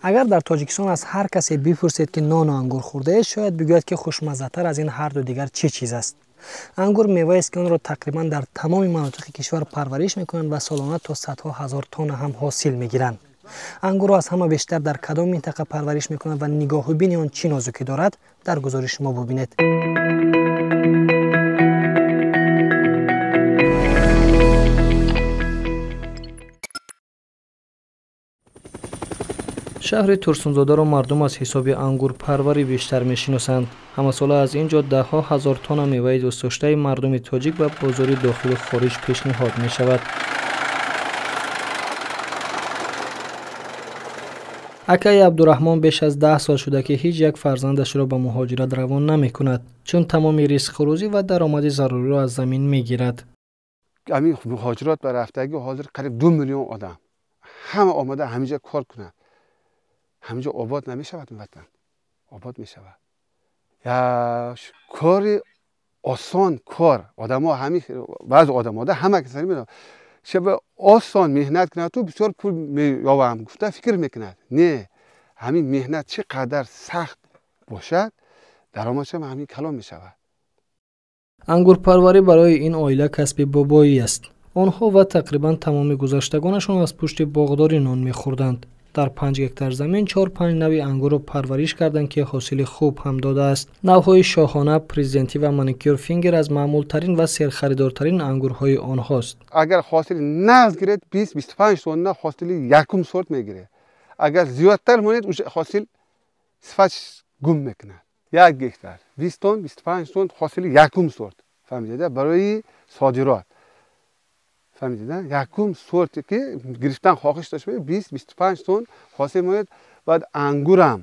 Агар дар Тоҷикистон аз ҳар касе бипурсед, ки нону ангур хӯрдаед, шояд бигӯяд, ки хушмаззатар аз ин ҳарду дигар чӣ чиз аст. Ангур меваест, ки онро тақрибан дар тамоми манотиқи кишвар парвариш мекунанд ва солона то садҳо ҳазор тонна ҳам ҳосил мегиранд. Ангурро аз ҳама бештар дар кадом минтақа парвариш мекунанд ва нигоҳубини он чӣ нозукӣ дорад, дар гузориши мо бубинед. Шаҳри Турсунзодаро мардум аз ҳисоби ангурпарварӣ бештар мешиносанд. Ҳамасола аз ин ҷо даҳҳо ҳазор тонна меваи дӯстдоштаи мардуми тоҷик ба бозори дохилу хориҷ пешниҳод мешавад. Акаи Абдураҳмон беш аз 10 сол шуда, ки ҳеҷ як фарзандашро ба муҳоҷират равон намекунад, чун тамоми ризқу рӯзӣ ва даромади заруриро аз замин мегирад. Ҳамин муҳоҷират ба рафтагӣ ҳозир қариб 2 миллион одам ҳама омада ҳаминҷа кор кунад. Ҳаминҷо обод намешавад, ватан обод мешавад. Кори осон, кор одамо, ҳамин баъзе одамо ҳама касани медонад, шаба осон меҳнат кунад, ту бисёр пул меёвам гуфта фикр мекунад. Не, ҳамин меҳнат чӣ қадар сахт бошад, даромадшам ҳамин калон мешавад. Ангурпарварӣ барои ин оила касби бобоӣ аст. Онҳо ва тақрибан тамоми гузаштагонашон аз пушти боғдорӣ нон мехӯрданд. Дар 5 гектар замин 4-5 нави ангурро парвариш карданд, ки ҳосили хуб ҳам додааст. Навъҳои шоҳона, президентӣ ва маникюр фингер аз маъмултарин ва серхаридортарин ангурҳои онҳост. Агар ҳосили нағз гиред, 20-25 тонна ҳосили якум сорт мегиред. Агар зиёдтар монед, ҳосил сифатш гум мекунад. 1 гектар 20 тонн, 25 тонн ҳосили якум сорт, фаҳмидед, барои содирот. Фаҳмидед, якум сорте ки гирифтан хоҳиш дошта бошед, 20-25 тонн ҳосил монед. Баъд ангурам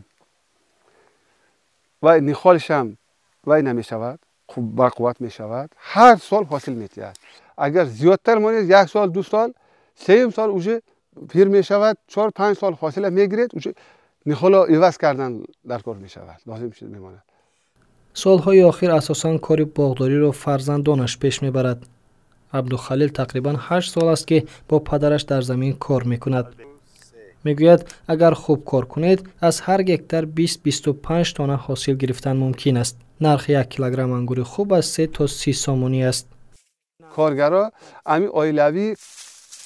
ва нихолшам вай намешавад, бақувват мешавад, ҳар сол ҳосил метиҳад. Агар зиёдтар монед, 1 сол, 2 сол, сеюм сол уже пир мешавад, 4-5 сол ҳосила мегиред, уже нихоло иваз кардан дар кор мешавад, лозим шуд мемонад. Солҳои охир асосан кори боғдориро фарзандонаш пеш мебарад. Абдухалил тақрибан 8 сол аст, ки бо падараш дар замин кор мекунад. Мегӯяд, агар хуб кор кунед, аз ҳар гектар 20-25 тонна ҳосил гирифтан мумкин аст. Нархи 1 килограмм ангури хуб аз 3 то 30 сомонӣ аст. Коргаро ҳамин оилавӣ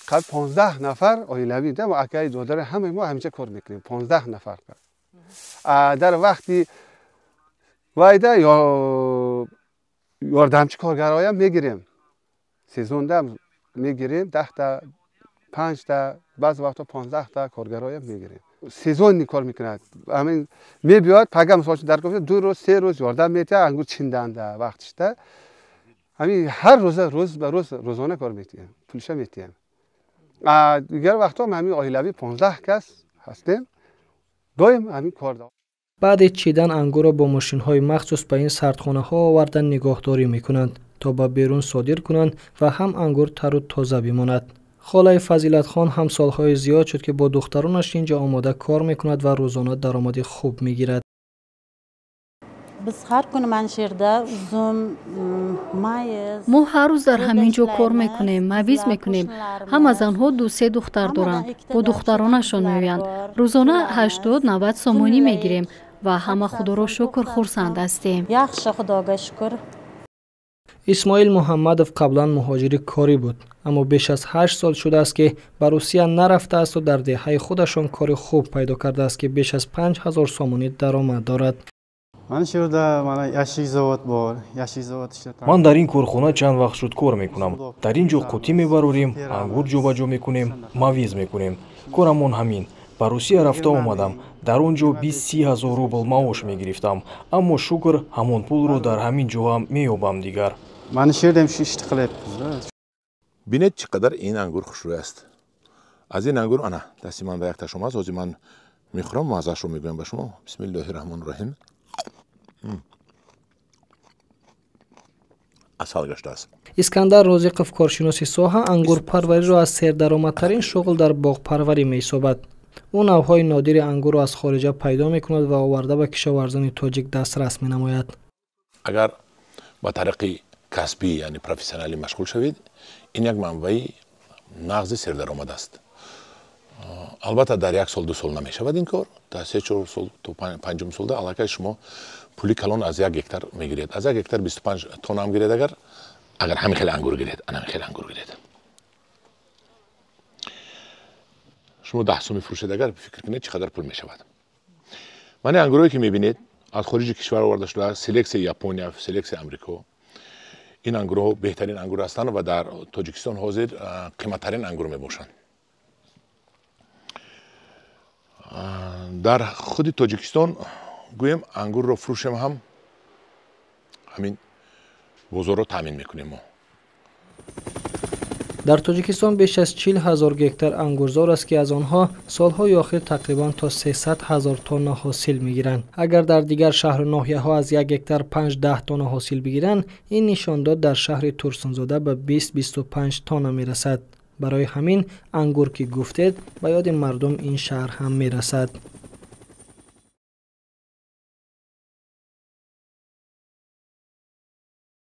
қариб 15 нафар оилавӣ, акаи додари ҳамаи мо ҳаминҷа кор мекунем, 15 нафар. Дар вақти вайда ёрдамчи коргароям мегирем. Сезонда мегирем 10та, 5та, баъзе вақтҳо 15та коргароям мегирем. Сезонни кор мекунад. Ҳамин мебиёд, пага мисол дар кор 2 рӯз, 3 рӯз ёрдам метиҳад ангур чинданда вақтишда. Ҳамин ҳар рӯза, рӯз ба рӯз, рӯзона кор метиҳем, пулша метиҳем. Дигар вақтҳо ҳамин оилавӣ 15 кас ҳастем, доим ҳамин кор. Баъди чидан ангурро бо мошинҳои махсус ба ин сардхонаҳо оварда нигоҳдорӣ мекунанд, то ба берун содир кунанд ва ҳам ангур тару тоза бимонад. Холаи Фазилатхон ҳам солҳои зиёд шуд, ки бо духтаронаш ин ҷо омода кор мекунад ва рӯзона даромади хуб мегирад. Мо ҳар рӯз дар ҳамин ҷо кор мекунем, мавиз мекунем. Ҳам аз анҳо 2-3 духтар доранд, бо духтаронашон меоянд. Рӯзона 80-90 сомонӣ мегирем ва ҳама худоро шукр хурсанд ҳастем. Исмоил Муҳаммадов қаблан муҳоҷири корӣ буд, аммо беш аз 8 сол шудааст, ки ба Русия нарафтаасту дар деҳаи худашон кори хуб пайдо кардааст, ки беш аз 5000 сомонӣ даромад дорад. Ман дар ин корхона чанд вақт шуд кор мекунам. Дар ин ҷо қутӣ мебарорем, ангур ҷобаҷо мекунем, мавиз мекунем. Корамон ҳамин. Ба Русия рафта омадам. Дар он ҷо 20-30 ҳазор рубл маош мегирифтам. Аммо шукр, ҳамон пулро дар ҳамин ҷо ҳам меёбам дигар. Бинед, чӣ қадар ин ангур хушрӯй аст. Аз ин ангур ана дасти ман ба якташ омад, ҳозир ман мехӯрам, маззаашро мегӯям ба шумо. Бисмиллоҳи раҳмони раҳим. Асал гаштааст. Искандар Розиқов, коршиноси соҳа, ангурпарвариро аз сердаромадтарин шуғл дар боғпарварӣ меҳисобад. Ӯ навъҳои нодири ангурро аз хориҷа пайдо мекунад ва оварда ба кишоварзони тоҷик дастрас менамояд. Агар ба тариқи касбӣ, яъне профессионалӣ машғул шавед, ин як манбаи нағзи сердаромад аст. Албатта, дар як сол, 2 сол намешавад ин кор. Дар 3-4 сол то панҷум солда аллакай шумо пули калон аз як гектар мегиред. Аз як гектар 25 тонна ҳам гиред, агар ҳамин хеле ангур гиред, ана ҳамин хеле ангур гиред, шумо 10 сум мефурӯшед, агар фикр кунед, чӣ қадар пул мешавад. Мани ангурое ки мебинед, аз хориҷи кишвар оварда шуда, селексияи Япония, селексияи Амрико. Ин ангурҳо беҳтарин ангур ҳастанд ва дар Тоҷикистон ҳозир қиматтарин ангур мебошанд. Дар худи Тоҷикистон, гӯем, ангурро фурӯшем ҳам, ҳамин бозорро таъмин мекунем мо. Дар Тоҷикистон беш аз 40 ҳазор гектар ангурзор аст, ки аз онҳо солҳои охир тақрибан то 300 ҳазор тонна ҳосил мегиранд. Агар дар дигар шаҳру ноҳияҳо аз як гектар 5-10 тонна ҳосил бигиранд, ин нишондод дар шаҳри Турсунзода ба 20-25 тонна мерасад. Барои ҳамин ангур ки гуфтед, ба ёди мардум ин шаҳр ҳам мерасад.